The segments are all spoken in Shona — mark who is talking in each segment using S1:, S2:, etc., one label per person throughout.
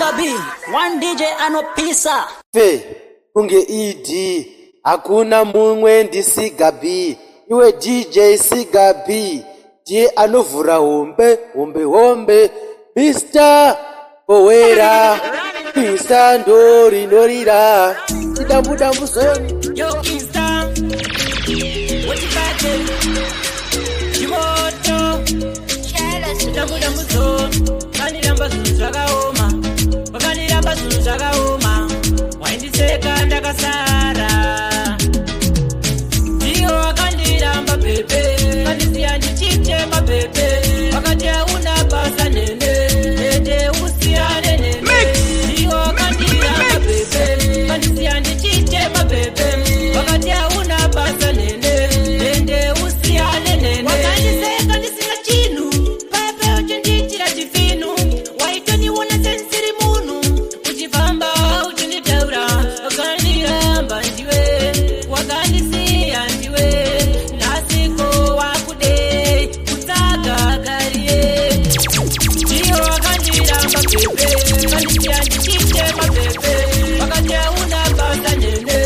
S1: Siga B, one DJ anopisa.
S2: Fe kunge ED, hakuna mumwe ndiSiga B. Iwe DJ Siga B ndiye anovhura hombe hombe hombe. Mr Owera Insta ndo rinorira idambu zoni.
S3: Yo Insta, wachibate, chimoto, dambu zoni, vakandiramba zvinhu zvakaoma, vakandiramba zvinhu zvakaoma, waindiseka ndakasara. Ndiyo wakandiramba baby, kandisiya ndichichema baby, wakati hauna basa nene, ende usiyane nene. Ndiyo wakandiramba baby, kandisiya ndichichema baby, wakati hauna basa nene, ende usiyane nene. Wakandiseka ndisina chinhu, pepe uchindiitira chifinu, waitoniona sendisiri munhu, uchifamba uchinditaura, wakandiramba ndiwe, wakandisiya ndiwe, nhasiko wakude kutsaga career. Ndiyo wakandiramba baby, kandisiya ndichichema baby, wakati hauna basa nene,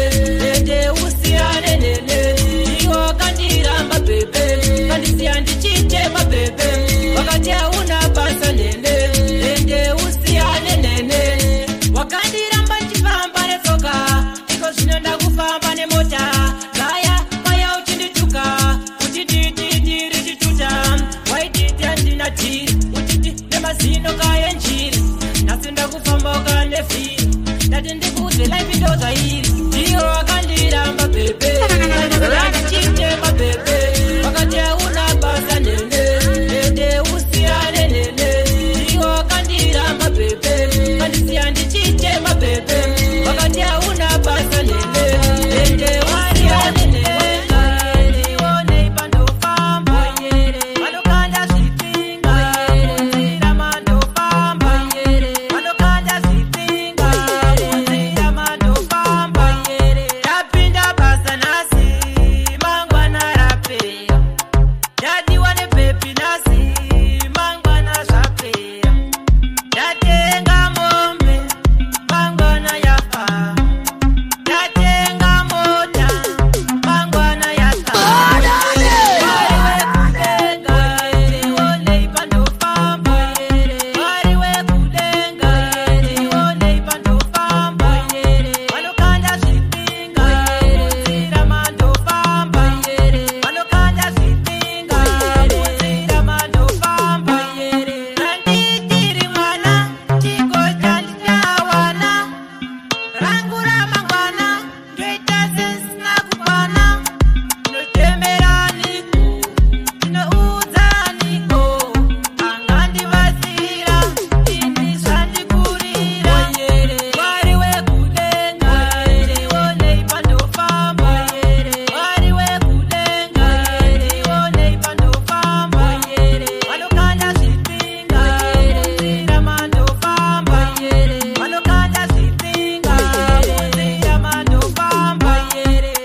S3: ende usiyane nene. Ndiyo wakandiramba baby, kandisiya ndichichema baby, wakati hauna basa nene, ende usiyane nene. Wakandiramba ndichifamba netsoka, iko zvino ndakufamba nemota. Gaya paya uchindituka, uchititi ndiri chituta, waititi handina dhiri, uchiti nemazino kayenjiri. Nhasi ndakufamba ukanevhiri, ndati ndikuudze life ndo zvairi. Ndiyo wakandiramba baby, ndichichema baby, wakati hauna basa nene, ende usiyane nene. Ndiyo wakandiramba baby, kandisiya ndichichema baby, wakati hauna basa nene, ende usiyane nene. Ndionei pandofamba, vanokanda zvipinga, munzira mandofamba, vanokanda zvipinga, munzira mandofamba. Ndapinda basa nhasi, mangwana rapera. Ndadiwa nebaby nhasi, mangwana zvapera. Ndatenga mombe, mangwana yafa. Ndatenga mota, mangwana yafa. Mwari wekudenga, ndionei pandofamba. Mwari wekudenga, ndionei pandofamba. Vanokanda zvipinga, munzira mandofamba. Vanokanda zvipinga, munzira mandofamba. Handitiri mwana, chiko chandichawana. Rangu ramangwana, ndoita sesina kukwana. Ndinotemeraniko, ndinoudzaniko, angandibatsira ini zvandikurira. Mwari wekudenga, ndionei pandofamba. Mwari wekudenga, ndionei pandofamba. Vanokanda zvipinga, munzira mandofamba. Vanokanda zvipinga, munzira mandofamba.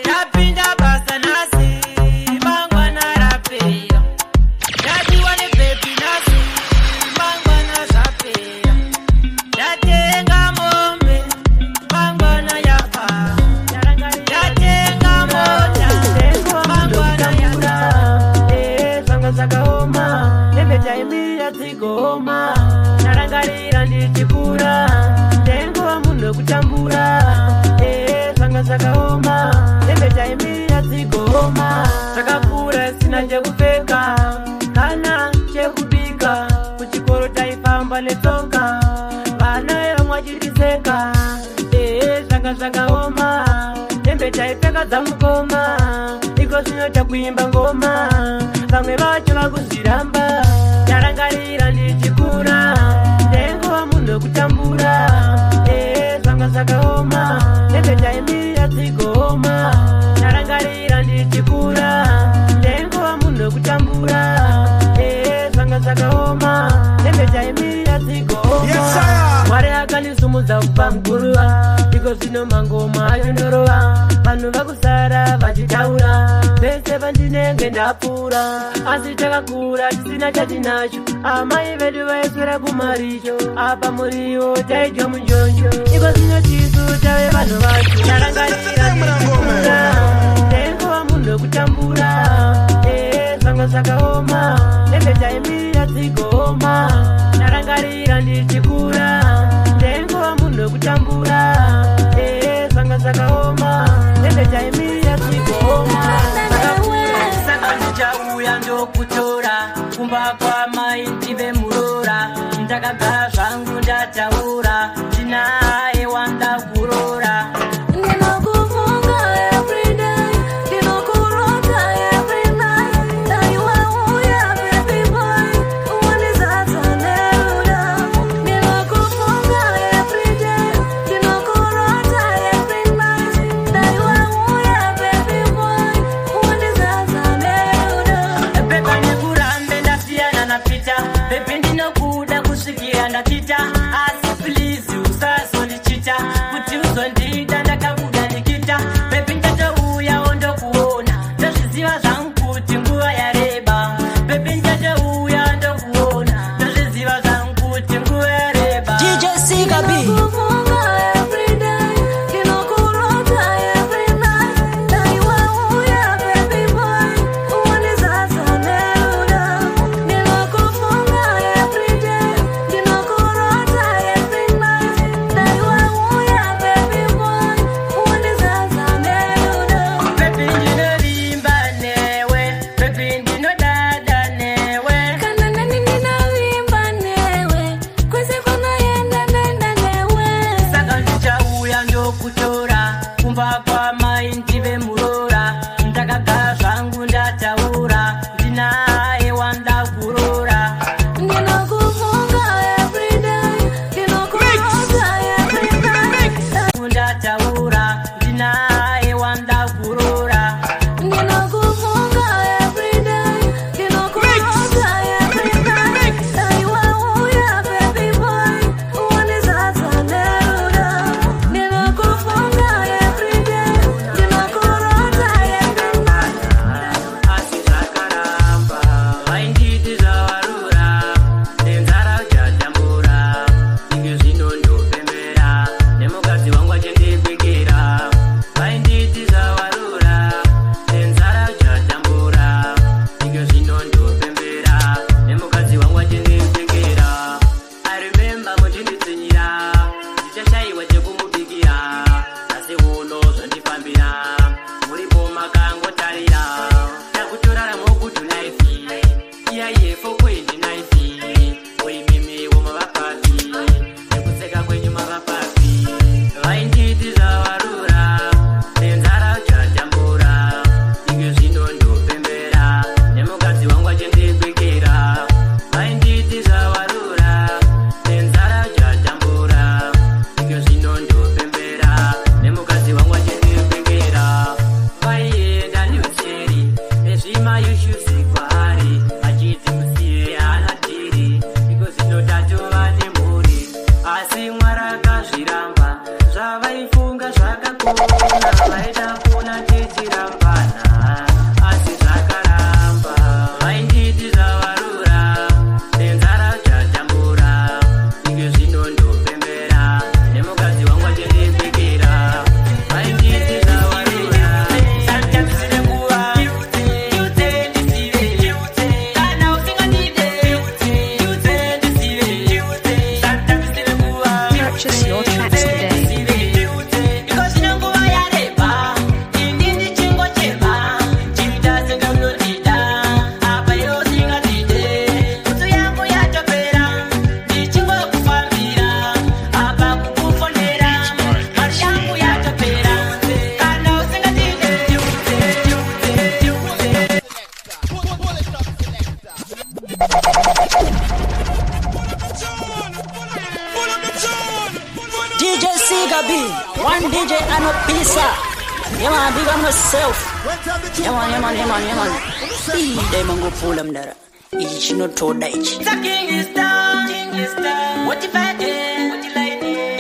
S3: Ndapinda basa nhasi, mangwana rapera. Ndadiwa nebaby nhasi, mangwana zvapera. Ndatenga mombe, mangwana yafa. Ndatenga mota, mangwana yafa.
S4: Zvanga zvakaoma, hembe taimirira dzigoma. Ndarangarira ndichikura, ndaingova munhu wekutambura. Zvanga zvakaoma, hembe taimirira dzigoma. Takakura sina chekupfeka kana chekubika, kuchikoro taifamba netsoka, vana vevamwe vachitiseka. Zvanga zvakaoma, hembe taipfeka dzamukoma. Iko zvino takuimba ngoma, vamwe vacho vakuzviramba. Ndarangarira ndichikura, ndaingova munhu wekutambura. Zvanga zvakaoma, hembe taimirira dzigoma. Ndarangarira ndichikura, ndaingova munhu wekutambura. Zvanga zvakaoma, hembe taimirira dzigoma.
S5: Yes, sir.
S4: Mwari. Vakandisumudza kubva muguruva. Iko zvino mangoma achindorova, vanhu vakusara vachitaura pese pandinenge ndapfuura. Asi takakura tisina chatinacho, amai vedu vaiswera kumaricho, apa muriwo taidya munjonjo. Iko zvino tisu tave vanhu vacho. Ndarangarira ndichikura, ndaingova munhu wekutambura. Ee, zvanga zvakaoma, nenge taimirira dzigooma. Ndarangarira ndichikura, ndaingova munhu wekutambura. Ee, zvanga zvakaoma, nenge taimirira dzigooma.
S3: Saka ndichauya ndokutora kumba kwamai ndive murora. Ndakagara zvangu ndataura, ndinaye wanda kurora.
S5: Ndinokufunga every day, ndinokurota every night. Dai wauya, baby boy, wandizadza nerudo. Ndinokufunga every day, ndinokurota every night. Dai wauya, baby boy, wandizadza nerudo.
S3: Pepa nekurambe ndasiyana naPita. Baby, ndinokuda kusvikira ndachita, asi please usazondichita. Kuti uzondida ndakabuda nikita. Baby, ndichatouyawo ndokuona, ndozviziva zvangu kuti nguva yareba. Baby, ndichatouya ndokuona, ndozviziva zvangu kuti nguva yareba.
S1: DJ Siga B.
S5: Ndinokufunga every day, ndinokurota every night. Dai wauya, baby boy, wandizadza nerudo. Ndinokufunga every day, ndinokurota every night. Dai wauya, baby boy, wandizadza nerudo.
S3: Baby, ndinovimba newe. Baby, ndinodada newe.
S5: Kana nani ndinovimba newe, kwese kwanoenda ndoenda newe.
S3: Saka ndichauya ndokutora kumba kwamai ndive murora. Ndakagara zvangu ndataura, ndinaye wanda kurora.
S5: Ndinokufunga every day, ndinokurota every night.
S3: Ndataura, ndinaye wanda kurora.
S5: Ndinokufunga every day, ndinokurota every night. Dai wauya, baby boy, wandizadza nerudo. Ndinokufunga every day, ndinokurota every night.
S3: Asi zvakaramba, vainditi zvavarura, nenzara uchatambura. Inge zvino ndopembera nemukadzi wangu achindikwikira. Vainditi zvavarura, nenzara uchatambura. Inge zvino ndopembera nemukadzi wangu achindikwikira. I remember muchinditsinyira ndichashayiwa chekumubikira, asi uno zvandifambira, muripo makangotarira. Takutoraramo good life iyaiye 4.9. Oimimiwo mavapapi nekuseka kwenyu mavapapi. Vainditi zvavarura, nenzara uchatambura. Inge zvino ndopembera nemukadzi wangu achindikwikira. Vainditi zvavarura, nenzara uchatambura. Inge zvino ndopembera nemukadzi wangu achindikwikira. Vaienda neuseri nezvimayushuzi kwaari, achiti musiye anatiri. Iko zvino tatova nemhuri, asi Mwari akazviramba. Zvavaifunga zvakakona, vaida kuona tichirambana, asi zvakaramba. Vainditi zvavarura, nenzara uchatambura. Inge zvino ndopembera nemukadzi wangu achindikwikira. Vainditi zvavarura. Sometimes ndinguva ndiudze ndizive kana usingandide, ndiudze ndizive. Sometimes ndinguva
S6: Purchase your tracks today.
S3: Iko zvino nguva yareba, ini ndichingochema. Chiita senge unondida, apa iwe usingandide. Bhutsu yangu yatopera, ndichingokufambira, apa kukufonera. Mari yangu yatopera, kana usingandide. Ndiudze, ndiudze.
S1: DJ Siga B. One DJ anopisa. Yeah man, big up myself. Yeah man, yeah man, yeah man, yeah man. Ii, dai mangopfula mdara. Ichi chinotoda ichi.
S3: The king is down, king is down. What if I did? What you like?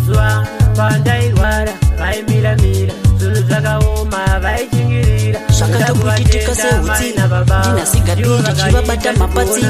S4: zuva pandairwara vaimiramira zvinhu zvakaoma vaichingirira.
S1: Zvakatopukitika seutsi, ndina Siga B ndichivabata mapatsi.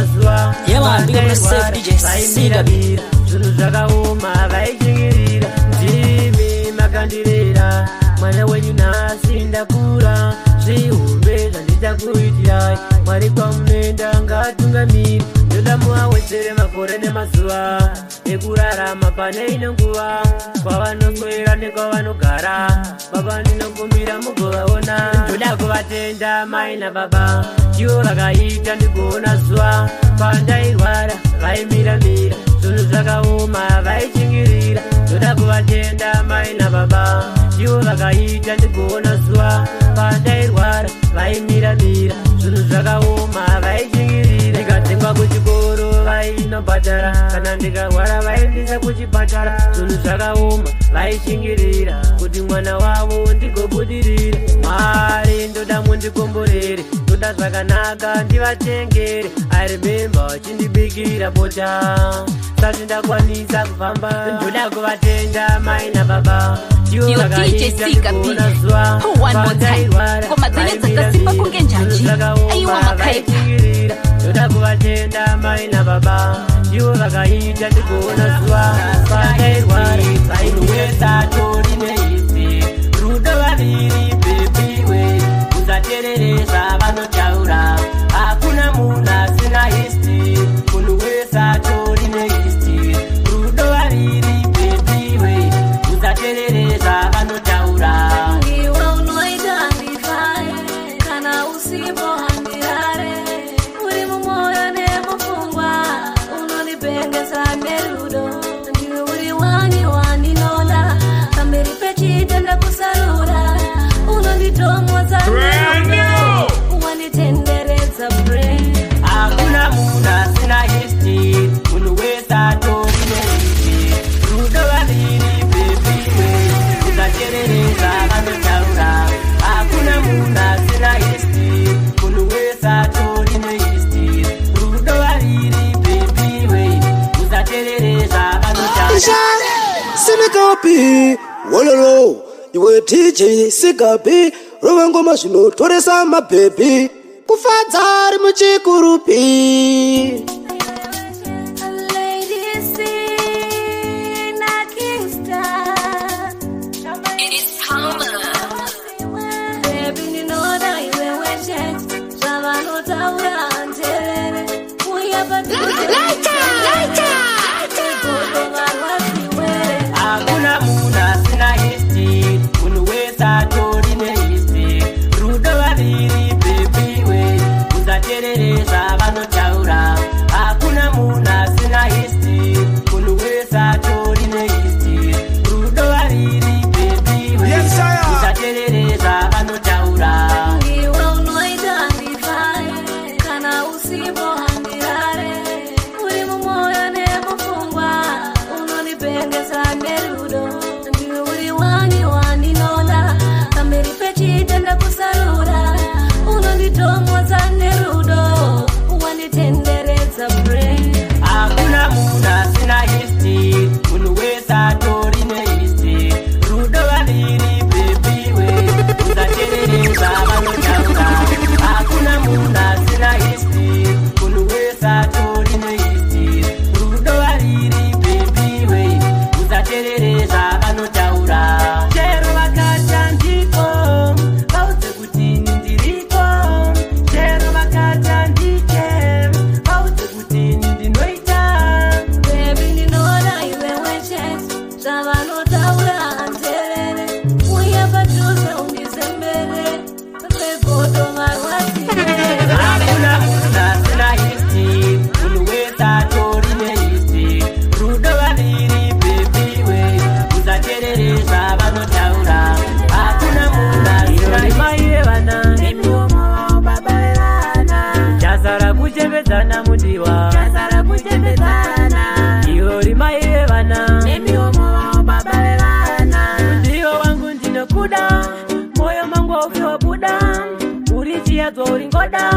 S1: Yeah man, big up yourself, DJ Siga B.
S4: Zvinhu zvakaoma vaichingirira. Ndimi makandirera mwana wenyu, nhasi ndakura, zvihombe zvandichakuitirai. Mwari kwamunoenda ngatungamiri, ndoda muawedzere makore nemazuva ekurarama pane ino nguva, kwavanoswera nekwavanogara. Baba, ndinokumbira mugovaona. Ndoda kuvatenda mai nababa, ndivo vakaita ndigoona zuva. Pandairwara vaimiramira, zvinhu zvakaoma vaichingirira. Ndoda kuvatenda mai nababa, ndivo vakaita ndigoona zuva. Pandairwara vaimiramira, zvinhu zvakaoma vaichingirira. Ndikadzingwa kuchikoro vainobhadhara, kana ndikarwara vaendesa kuchipatara. Zvinhu zvakaoma vaishingirira kuti mwana wavo ndigobudirira. Mwari, ndoda mundikomborere, ndoda zvakanaka ndivatengere. I remember vachindibikira bota sati ndakwanisa kufamba. Ndoda kuvatenda mai nababa.
S6: Yo, DJ Siga B. One more time. Ngoma dzenyu dzakasimba kunge njanji. Aiwa, makaipa.
S4: Ndoda kuvatenda mai nababa, ndivo vakaita ndigoona zuva. Pandairwara
S3: Wesa tori neisi rudo vaviri, baby we, usaterere zvavanotaura, hakuna munhu asina history. Munhu wese atori nehistory. Rudo vaviri, baby we, usaterere zvavanotaura.
S5: Iwe unoita ndifare, kana usipo handirare. Uri mumwoyo nemupfungwa, unondipengesa nerudo. Ndiwe uri wani wandinoda, pamberi pechitenda kusarura. Unonditomodza nerudo, wanditenderedza brain.
S3: Hakuna munhu asina history. Munhu wese atori nehistory. Rudo vaviri, baby we, usaterere zvavanotaura, hakuna munhu asina history. Munhu wese atori nehistory. Rudo vaviri, baby we, usaterere zvavanotaura.
S2: Sinikapi wololo, iwe DJ Sigabi, rova ngoma zvinotoresa mabhebhi, kufadza ari muchikurupi.
S5: Lady Sina Kingston. Baby, ndinoda iwewe chete, zvavanotaura handerere. Uya padhuze. Godo varwadziwe.
S3: Hakuna munhu asina history. Munhu wese atori nehistory. Rudo vaviri, baby we, usaterere zvavanotaura, hakuna munhu asina history. Munhu wese atori nehistory. Rudo vaviri, baby we, usaterere zvavanotaura.
S5: Iwe unoita ndifare, kana usipo handirare. Uri mumwoyo nemupfungwa, unondipengesa nerudo. Ndiwe uri wani wandinoda, pamberi pechitenda kusarura. Unonditomodza nerudo, wanditenderedza brain.
S3: Hakuna munhu asina history. Munhu wese atori nehistory. Rudo vaviri, baby we, usaterere zvavanotaura, hakuna munhu asina history. Munhu wese atori nehistory. Rudo vaviri, baby we, usaterere zvavanotaura. Chero vakata ndiko, vaudze kuti ini ndiriko. Chero vakata ndike, vaudze kuti ini ndinoita.
S5: Baby, ndinoda iwewe chete, zvavanotaura handerere. Uya padhuze undizembere, vegodo varwadziwe.
S3: Hakuna munhu asina history. Munhu wese atori nehistory. Rudo vaviri, baby we, usaterere zvavanotaura, hakuna munhu asina.
S4: Mai vevana, chasara kuchembedzana mudiwa. Iwe uri mai vevana, mudiwa wangu, ndinokuda, moyo mangu haufi wabuda. Uri chiyadzwa, uri ngoda,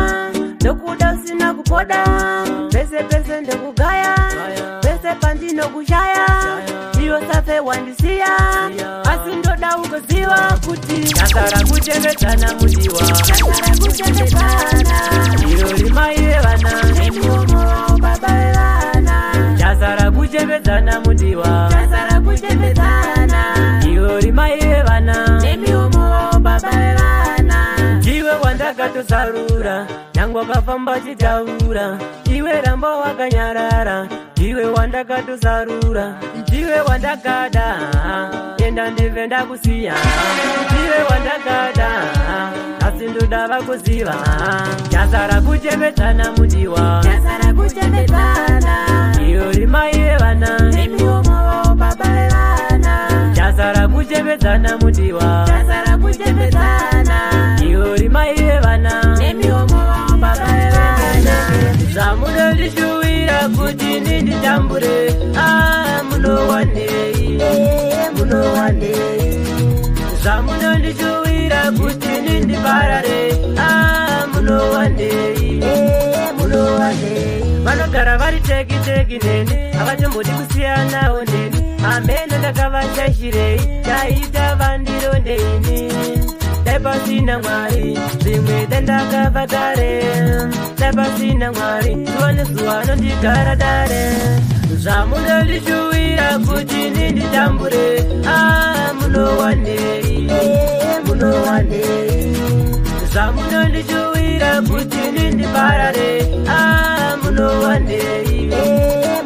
S4: ndokuda usina kupoda. Pese pese ndokugaya, pese pandinokushaya, iwe safe. ukandisiya, asi ndoda ugoziva kuti tasara kuchengedzana mudiwa,
S5: Tasara kuchengedzana.
S4: Iro rimai vevana,
S5: Nemiwomo baba vevana.
S4: Tasara kuchengedzana mudiwa,
S5: Tasara kuchengedzana.
S4: Iro rimai vevana,
S5: Nemiwomo baba vevana.
S4: Ndiwe wandakatosarura, nyangwe wakafamba chitaura, iwe ramba wakanyarara. Ndiwe wandakatosarura, ndiwe wandakada, enda ndive ndakusiya. Ndiwe wandakada, asi ndoda vakuziva. Tasara kuchembedzana mudiwa,
S5: Tasara kuchengedzana.
S4: Iyo rimai vevana,
S5: Nemiwomo baba vevana.
S4: Tasara kuchembedzana mudiwa,
S5: Tasara kuchengedzana.
S4: Iyo rimai vevana,
S5: Nemiwomo baba vevana.
S4: Zvamunondishuwira kuti ninditambure, ah, munowanei, munowanei? Zvamunondishuwira kuti nindiparare, ah, munowanei, munowanei? Vanogara vari teki teki neni, havatombodi kusiyanawo neni. Amene ndakavashaishirei chaita vandirondeini? Dai pasina Mwari, zvimwe dai ndakabva kare. Dai pasina Mwari, zuva nezuva anondigara dare. Zvamunondishuwira kuti ninditambure, ah, munowanei, munowanei? Zvamunondishuwira kuti nindiparare, ah, munowanei,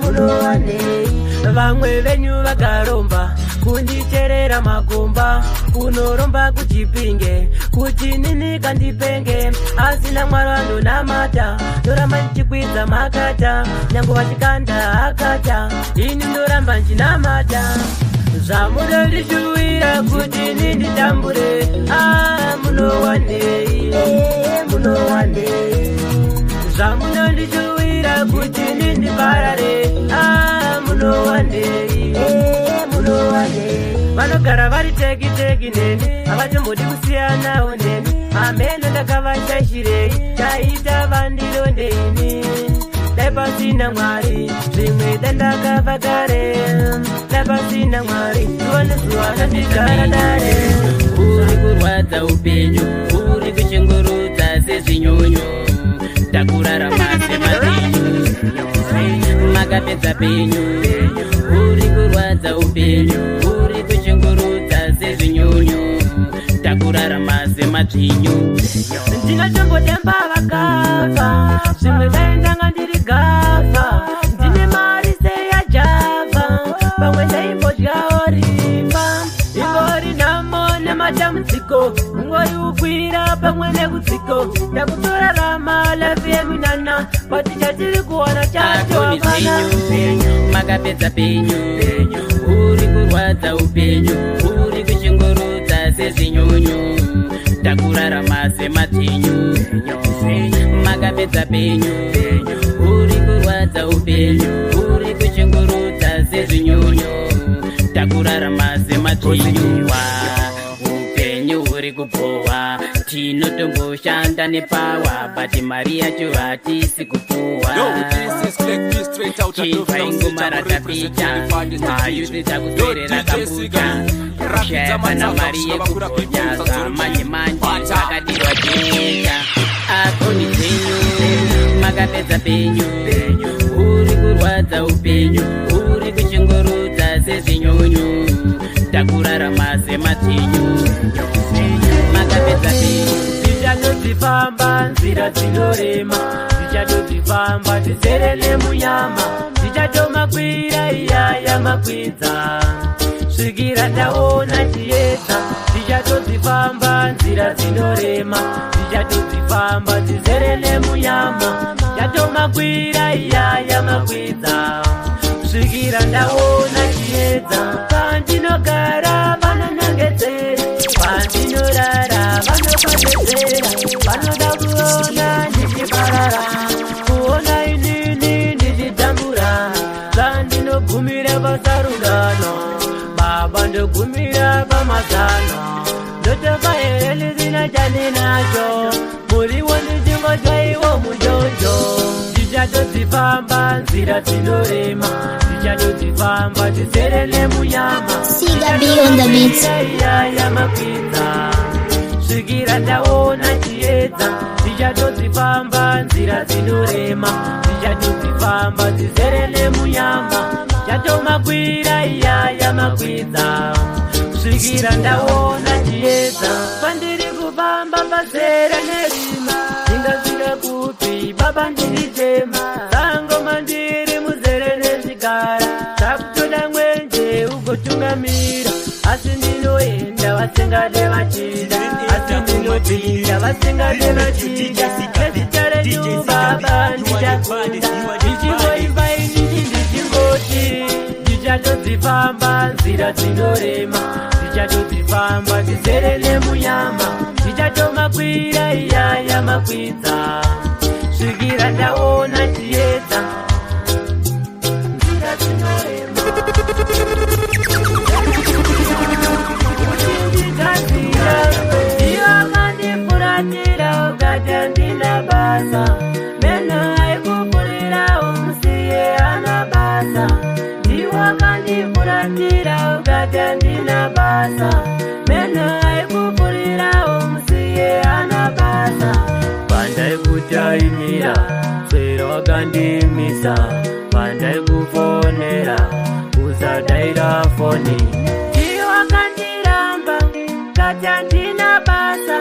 S4: munowanei? Vamwe venyu vakaromba kundicherera makomba, kunoromba kuChipinge kuti nini kandipenge, asina Mwari andonamata, ndoramba ndichikwidza makata. Nyange vachikanda akata, ini ndoramba ndichinamata. Zvamunondishuwira kuti ninditambure, ah, munowanei, munowanei? Zvamunondishuwira kuti nindiparare, ah, munowanei, munowanei? Vanogara vari teki teki neni, havatombodi kusiyanawo neni. Amene ndakavashaishirei chaita vandirondeini? Dai pasina Mwari, zvimwe dai ndakabva kare. Dai pasina Mwari, zuva nezuva anondigara dare.
S3: Uri kurwadza upenyu, uri kuchingurudza sezvinyonyo. Takurarama semapenyu, makapedza penyu. Uri kurwadza upenyu, uri kuchingurudza sezvinyonyo. Takurarama semadzvinyu.
S4: Ndinotombotemba vakafa, zvimwe dai ndanga ndiri gafa. Ndine mari seyajava, pamwe ndaimbodyawo rifa. Ingori nhamo nematambudziko, ungori ukwira pamwe nekudziko. Ndakutorarama life yeminana, but chatiri kuwana chacho
S3: Akoni
S4: hapana.
S3: zvenyu, makapedza penyu. Uri kurwadza upenyu, uri kuchingurudza sezvinyonyo. Takurarama semadzvinyu, makapedza penyu. Uri kurwadza upenyu, uri kuchingurudza sezvinyonyo. Takurarama semadzvinyu. Upenyu huri kubhowa, tinotomboshanda nepower, but mari yacho hatisi kupuwa.
S7: Yo, this is Click P straight out of
S3: Chibva
S7: Downtown
S3: ingoma
S7: City. I'm
S3: rakapicha,
S7: representing the finest
S3: mayuti
S7: DJ. Yo,
S3: takuswerera
S7: DJ
S3: kambucha,
S7: Siga,
S3: kushaya
S7: Rakidza
S3: kana
S7: Matsaka,
S3: mari
S7: Kusvika
S3: yekugonya.
S7: People,
S3: Zvamanje manje
S7: Bata.
S3: zvakadirwa jecha. Akoni dzenyu, makapedza penyu. Uri kurwadza upenyu, uri kuchingurudza sezvinyonyo. Takurarama semadzvinyu, makapedza penyu.
S4: Tichatodzifamba nzira dzinorema, tichatodzifamba tizere nemunyama, tichatomakwira iyaya makwidza svikira ndaona chiedza. Tichatodzifamba nzira dzinorema, tichatodzifamba tizere nemunyama, chatomakwira iyaya makwidza svikira ndaona chiedza. Pandinogara vanonongedzera, pandinorara vanopandedzera, vanoda kuona ndichiparara, kuona inini ndichitambura. Zvandinogumira pasarungano, baba, ndogumira pamazano. Ndotofa here ndisina chandinacho? Muriwo ndichingodyaiwo mujonjo. Tichatodzifamba nzira dzinorema. Ndichatodzifamba dzizere nemunyama.
S5: Siga B on the beat.
S4: Iya makwidza, svikira ndaona chiedza. Ndichatodzifamba nzira dzinorema, ndichatodzifamba dzizere nemunyama. Chatomakwira iyaya makwidza, kusvikira ndaona chiedza. Pandiri kufamba pazere nerima, ndingasvika kupi baba? Ndirichema sangoma, ndiri muzere nezvigara. Takutoda mwenje ugotungamira, asi ndinoenda vasingade vachida, asi ndinopinda vasingade vachida. Nezita renyu baba ndichakunda, ndichingoimba inini ndichingoti ndichatodzifamba nzira dzinorema, ndichatodzifamba dzizere nemunyama. Ndichatomakwira iyaya makwidza, svikira ndaona chiedza. Nzira dzinorema uchindigadzira, iwakandifuratira ukati handina basa. Meno aikupurira umusiye ana basa. Ndiwakandifuratira ukati handina basa. Meno aikupurira umusiye ana basa. Pandaikutaimira swera wakandimisa, pandaikufonera usadaira foni. Ndiwakandiramba kati handina basa.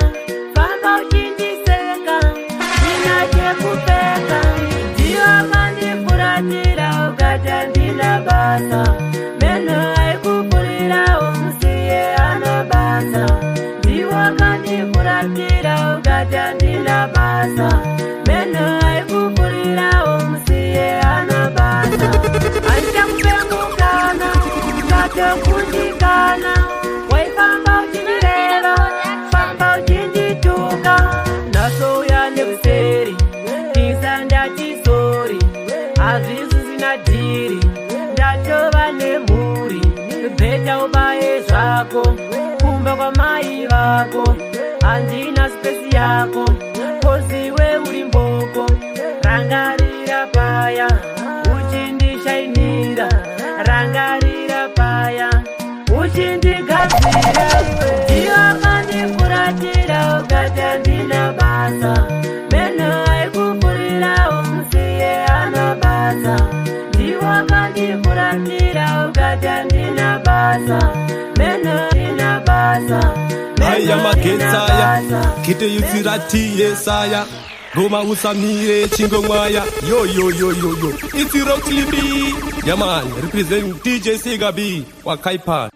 S4: Famba uchindiseka ndina chekupfeka. Ndiwakandifuratira ukati handina basa. Meno aikupurira umusiye ana basa. Ndiwakandifuratira ukati handina basa. Meno aikupurira umusiye ana basa. Handichakupemukana katokundikana, waifamba uchindireva, famba uchindituka. Ndasouya nekuseri tisa ndati sorry, hazvisisina deal, ndatova nemhuri. Better ubaye zvako kumba kwamai vako, handina space yako 'cause iwe uri mboko. Rangarira paya uchindishainira, rangarira paya uchindigadzira. Iwakandifuratira ukati handina basa. Meno aikupurira umusiye ana basa. Ndiwakandifuratira ukati handina basa. Meno handina basa.
S7: Aya magetsaya kite yutsirati yesaya ngoma usamire chingomwaya. Yo yo yo yo yo, it's Rock Limbi, yeah man, represent DJ Siga B wakaipa.